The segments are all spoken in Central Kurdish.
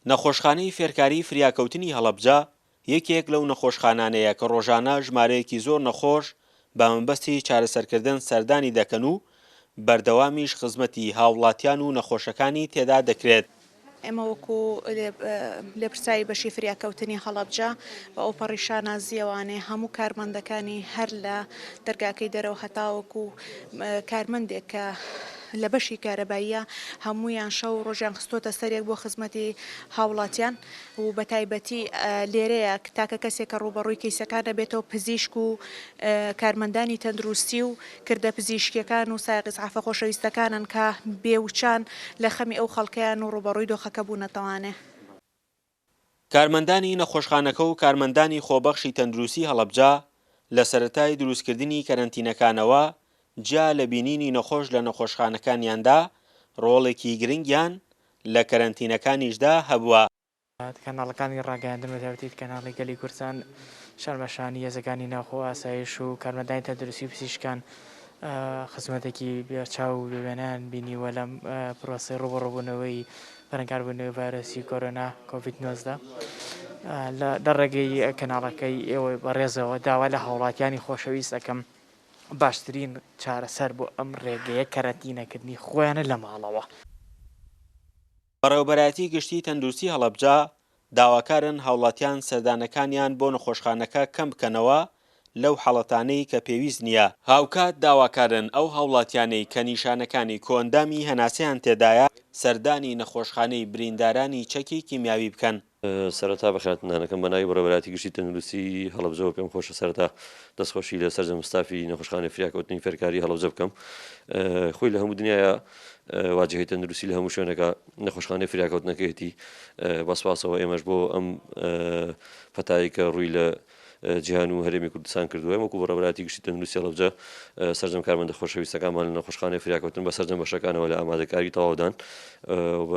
نەخۆشخانەی فێرکاریی فریاکەوتنی هەڵەبجە یەکێک لەو نەخۆشخانانەیە کە ڕۆژانە ژمارەیەکی زۆر نەخۆش بە مەبەستی چارەسەرکردن سەردانی دەکەن و بەردەوامیش خزمەتی هاوڵاتیان و نەخۆشەکانی تێدا دەکرێت. ئێمە وەکو لێپرسراوی بەشی فریاکەوتنی هەڵەبجە بە ئەوپەڕی شانازییەوانێ هەموو کارمەندەکانی هەر لە دەرگاکەی دەرەوە هەتاوەکو کارمەندێک کە لە بەشی کارەباییە هەموویان شەو و ڕۆژیان خستۆتە سەریەک بۆ خزمەتی هاوڵاتیان و بەتایبەتی لێرەیە تاکە کەسێک کە ڕووبەڕووی کەیسەکان دەبێتەوە پزیشک و کارمەندانی تەندروستی و کردە پزیشکیەکان و سایەق ئیسعافە خۆشەویستەکانن کە بێ وچان لە خەمی ئەو خەڵکەیان و ڕووبەڕووی دۆخەکە بوونەتەوانێ. کارمەندانی نەخۆشخانەکە و کارمەندانی خۆبەخشی تەندروستی هەڵەبجە لە سەرەتای دروستکردنی کەرەنتینەکانەوە جیا لە بینینی نەخۆش لە نەخۆشخانەکانیاندا ڕۆڵێکی گرنگیان لە کەرەنتینەکانیشدا هەبووە. کەناڵەکانی ڕاگەیاندن بە تایبەتی کەناڵی گەلی کوردستان شان بە شانی هێزەکانی ناوخۆ و ئاسایش و کارمەندانی تەندروستی و پزیشکان خزمەتێکی بەرچاو و بێوێنەیان بینیوە لەم پرۆسەی ڕووبەڕووبوونەوەی بەرەنگاربوونەوەی ڤایرۆسی کۆرۆنا کۆڤید 19 لە ڕێگەی کەناڵەکەی ئێوەی بەڕێزەوە داوا لە هاوڵاتیانی خۆشەویست ئەکەم باشترین چارەسەر بۆ ئەم ڕێگەیە کەرەنتینەکردنی خۆیانە لە ماڵەوە. بەڕێوەبەرایەتی گشتی تەندروستی هەڵەبجە داواکارن هاوڵاتیان سەردانەکانیان بۆ نەخۆشخانەکە کەم بکەنەوە لەو حاڵەتانەی کە پێویست نییە، هاوکات داواکارن ئەو هاوڵاتیانەی کە نیشانەکانی کۆئەندامی هەناسەیان تێدایە سەردانی نەخۆشخانەی بریندارانی چەکی کیمیاوی بکەن. سەرەتا بەخێرهاتنتان ئەکەم بە ناوی بەڕێوەبەرایەتی گشتی تەندروستی هەڵەبجەوە پێم خۆشە سەرەتا دەستخۆشی لە سەرجەم ستافی نەخۆشخانەی فریاکەوتنی فێرکاری هەڵەبجە بکەم خۆی لە هەموو دنیایا واجهەی تەندروستی لە هەموو شوێنەکە نەخۆشخانەی فریاکەوتنەکەیەتی بە سپاسەوە ئێمەش بۆ ئەم پەتایی کە ڕووی لە جیهان و هەرێمی کوردستان کردووە وەکو بەڕێوەبەرایەتی گشتی تەندروستی هەڵەبجە سەرجەم کارمەندە خۆشەویستەکانمان لە نەخۆشخانەی فریاکەوتن بە سەرجەم بەشەکانەوە لە ئامادەکاری تەواودان و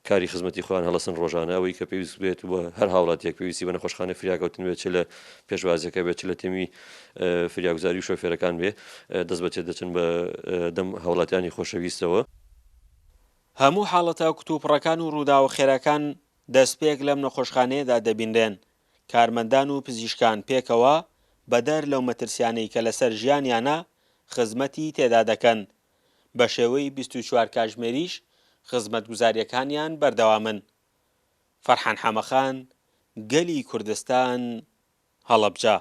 کاری خزمەتی خۆیان هەڵەسن ڕۆژانە ئەوەی کە پێویست بێت و هەر هاوڵاتیەک پێویستی بە نەخۆشخانەی فریاکەوتن بێت چ لە پێشوازیەکە بێت چ لە تیمی فریاگوزاری و شۆفێرەکان بێ دەست بەچێت دەچن بە دەم هاوڵاتیانی خۆشەویستەوە. هەموو حاڵەتە کتوپڕەکان و ڕووداوە خێراکان دەستپێک لەم نەخۆشخانەیەدا دەبینرێن، کارمەندان و پزیشکان پێکەوە بەدەر لەو مەترسیانەی کە لەسەر ژیانیانە خزمەتی تێدا دەکەن، بەشێوەی 24 کاژمێریش خزمەتگوزارییەکانیان بەردەوامن. فەرحان حەمەخان، گەلی کوردستان، هەڵەبجە.